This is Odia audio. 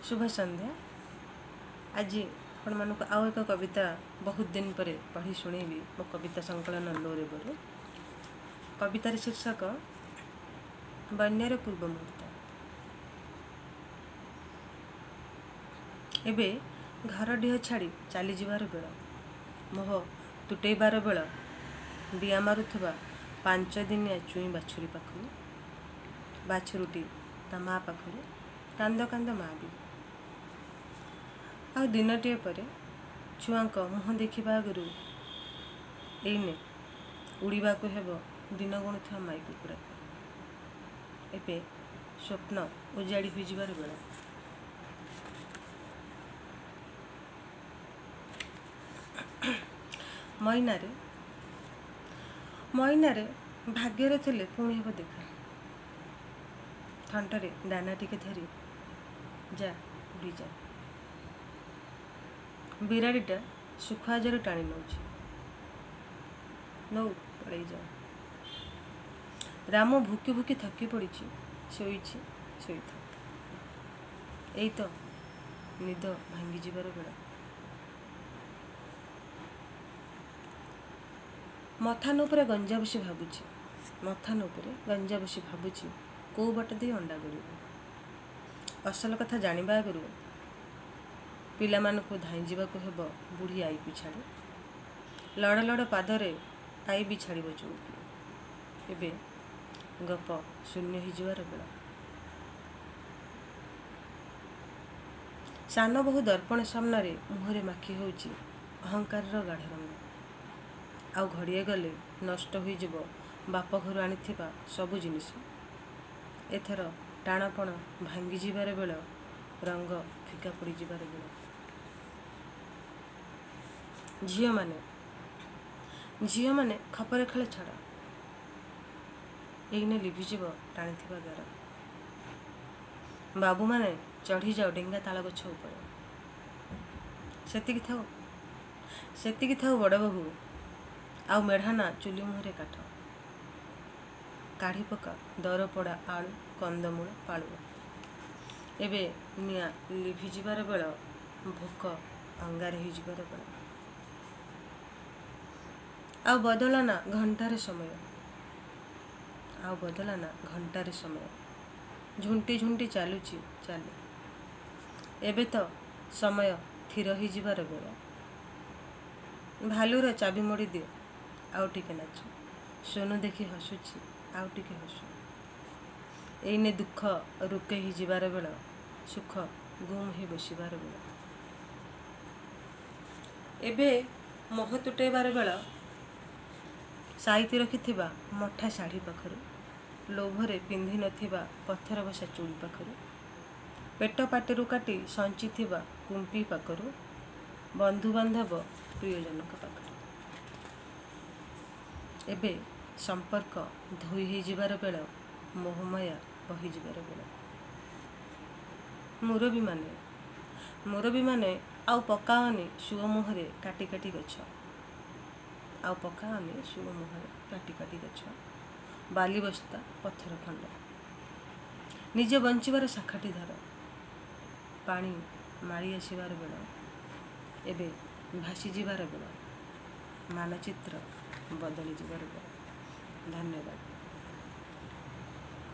ଶୁଭ ସନ୍ଧ୍ୟା। ଆଜି ଆପଣମାନଙ୍କୁ ଆଉ ଏକ କବିତା ବହୁତ ଦିନ ପରେ ପଢ଼ି ଶୁଣେଇବି ମୋ କବିତା ସଂକଳନ ଲୋ ରେବରୁ। କବିତାର ଶୀର୍ଷକ ବନ୍ୟାର ପୂର୍ବ ମୁହୂର୍ତ୍ତ। ଏବେ ଘର ଡିହ ଛାଡ଼ି ଚାଲିଯିବାର ବେଳ, ମୋହ ତୁଟେଇବାର ବେଳ, ଡିଆଁ ମାରୁଥିବା 5 ଦିନିଆ ଚୁଇଁ ବାଛୁରୀ ପାଖରୁ, ବାଛୁରୀଟି ତା ମା ପାଖରୁ କାନ୍ଦ କାନ୍ଦ ମା ବି। ଆଉ ଦିନଟିଏ ପରେ ଛୁଆଙ୍କ ମୁହଁ ଦେଖିବା ଆଗରୁ ଏଇନେ ଉଡ଼ିବାକୁ ହେବ ଦିନ ଗଣୁଥିବା ମାଇ କୁକୁଡ଼ାକୁ। ଏବେ ସ୍ୱପ୍ନ ଉଜାଡ଼ି ହୋଇଯିବାର ବେଳ। ମଇନାରେ ମଇନାରେ ଭାଗ୍ୟରେ ଥିଲେ ପୁଣି ହେବ ଦେଖା। ଥଣ୍ଟରେ ଦାନା ଟିକେ ଧରି ଯା, ଉଡ଼ିଯା। ବିରାଡ଼ିଟା ଶୁଖୁଆ ଜରି ଟାଣି ନେଉଛି, ନଉ, ପଳେଇ ଯାଅ। ରାମ ଭୁକି ଭୁକି ଥକି ପଡ଼ିଛି, ଶୋଇଛି, ଶୋଇଥାଉ। ଏଇ ତ ନିଦ ଭାଙ୍ଗିଯିବାର ବେଳ। ମଥାନ ଉପରେ ଗଞ୍ଜା ବସି ଭାବୁଛି, ମଥାନ ଉପରେ ଗଞ୍ଜା ବସି ଭାବୁଛି କେଉଁ ବାଟ ଦେଇ ଅଣ୍ଡା ଗଡ଼ିବ। ଅସଲ କଥା ଜାଣିବା ଆଗରୁ ପିଲାମାନଙ୍କୁ ଧାଇଁ ଯିବାକୁ ହେବ ବୁଢ଼ୀ ଆଈକୁ ଛାଡ଼ି। ଲଡ଼ ଲଡ଼ ପାଦରେ ଆଈ ବି ଛାଡ଼ିବ ଚଉକି। ଏବେ ଗପ ଶୂନ୍ୟ ହେଇଯିବାର ବେଳ। ସାନ ବୋହୂ ଦର୍ପଣ ସାମ୍ନାରେ ମୁହଁରେ ମାଖି ହେଉଛି ଅହଙ୍କାରର ଗାଢ଼ ରଙ୍ଗ। ଆଉ ଘଡ଼ିଏ ଗଲେ ନଷ୍ଟ ହୋଇଯିବ ବାପ ଘରୁ ଆଣିଥିବା ସବୁ ଜିନିଷ। ଏଥର ଟାଣପଣ ଭାଙ୍ଗିଯିବାର ବେଳ, ରଙ୍ଗ ଫିକା ପଡ଼ିଯିବାର ବେଳ। ଝିଅମାନେ ଝିଅମାନେ ଖପର ଖେଳ ଛାଡ଼, ଏଇନେ ଲିଭିଯିବ ଟାଣିଥିବା ଗାର। ବାବୁମାନେ ଚଢ଼ିଯାଅ ଡେଙ୍ଗା ତାଳ ଗଛ ଉପରେ। ସେତିକି ଥାଉ, ସେତିକି ଥାଉ ବଡ଼ ବୋହୂ, ଆଉ ମେଢ଼ାନା ଚୁଲି ମୁହଁରେ କାଠ। କାଢ଼ି ପକା ଦରପୋଡ଼ା ଆଳୁ, କନ୍ଦମୂଳ, ପାଳୁଅ। ଏବେ ନିଆଁ ଲିଭିଯିବାର ବେଳ, ଭୋକ ଅଙ୍ଗାର ହେଇଯିବାର ବେଳ। ଆଉ ବଦଳାନା ଘଣ୍ଟାରେ ସମୟ, ଆଉ ବଦଳାନା ଘଣ୍ଟାରେ ସମୟ। ଝୁଣ୍ଟି ଝୁଣ୍ଟି ଚାଲୁଛି, ଚାଲୁ। ଏବେ ତ ସମୟ ଥିର ହେଇଯିବାର ବେଳ। ଭାଲୁର ଚାବି ମୋଡ଼ି ଦିଅ, ଆଉ ଟିକେ ନାଚ। ସୋନୁ ଦେଖି ହସୁଛି, ଆଉ ଟିକେ ହସୁ। ଏଇନେ ଦୁଃଖ ରୁକେ ହେଇଯିବାର ବେଳ, ସୁଖ ଗୁମ୍ ହେଇ ବସିବାର ବେଳ। ଏବେ ମୋହ ତୁଟେଇବାର ବେଳ। ସାଇତି ରଖିଥିବା ମଠା ଶାଢ଼ୀ ପାଖରୁ, ଲୋଭରେ ପିନ୍ଧି ନଥିବା ପଥର ବସା ଚୁଡ଼ି ପାଖରୁ, ପେଟ ପାଟିରୁ କାଟି ସଞ୍ଚିଥିବା କୁମ୍ପି ପାଖରୁ, ବନ୍ଧୁବାନ୍ଧବ ପ୍ରିୟଜନଙ୍କ ପାଖରୁ। ଏବେ ସମ୍ପର୍କ ଧୋଇ ହେଇଯିବାର ବେଳ, ମୋହମାୟା ବହିଯିବାର ବେଳ। ମୁରବୀମାନେ ମୁରବୀମାନେ ଆଉ ପକାଅନି ସୁଅ ମୁହଁରେ କାଟି କାଟି ଗଛ, ଆଉ ପକାଅନି ସୁଅ ମୁହଁରେ କାଟି କାଟି ଗଛ, ବାଲି ବସ୍ତା, ପଥର ଖଣ୍ଡ। ନିଜ ବଞ୍ଚିବାର ଶାଖାଟି ଧର। ପାଣି ମାଡ଼ି ଆସିବାର ବେଳ, ଏବେ ଭାସିଯିବାର ବେଳ, ମାନଚିତ୍ର ବଦଳିଯିବାର ବେଳ। ଧନ୍ୟବାଦ।